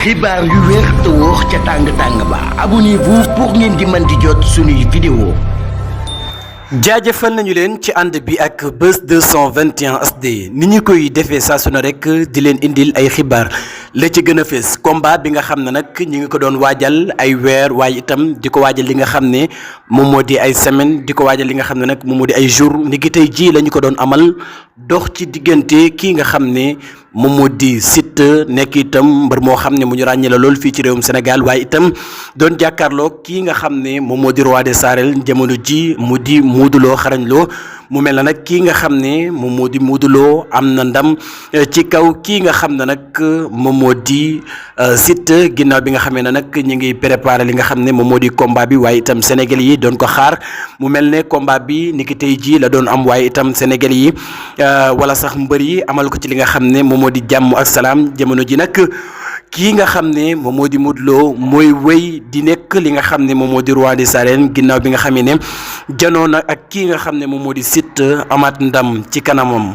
xibaar yu wér te wóor ca tàng ba abonnez-vous pour ngeen di mën di jot suñuy vidéo. jaajëfal nañu leen ci ànd bi ak Buzz 221 HD ni ñu koy defee saa su ne rek di leen indil ay xibaar la ci gën a fees combat bi nga xam ne nag ñu ngi ko doon waajal ay weer waaye itam di ko waajal li nga xam ne moom moo di ay semaine di ko waajal li nga xam ne nag moom moo di ay jour ni ki tey jii la ñu ko doon amal dox ci diggante kii nga xam ne moom moo di Siteu nekk itam mbër moo xam ne mu ñu ràññee la lool fii ci réewum Sénégal waaye itam doon jàkkaarloo kii nga xam ne moom moo di roi des arènes jamono ji mu di Modou Lo xarañ Lo mu mel na nag kii nga xam ne moom moo di Modou Lo am na ndam ci kaw kii nga xam ne nag moom moo di Siteu ginnaaw bi nga xamee ne nag ñu ngi préparé li nga xam ne moom moo di combat bi waaye itam Sénégal yi doon ko xaar mu mel ne combat bi ni ki tey jii la doon am waaye itam Sénégal yi wala sax mbër yi amal ko ci li nga xam ne moom moo di jàmm ak salaam jamono ji nag kii nga xam ne moom moo di Modou Lo mooy wéy di nekk li nga xam ne moom moo di roi des arènes ginnaaw bi nga xamee ne janoo na ak kii nga xam ne moom moo di Siteu amaat ndam ci kanamam.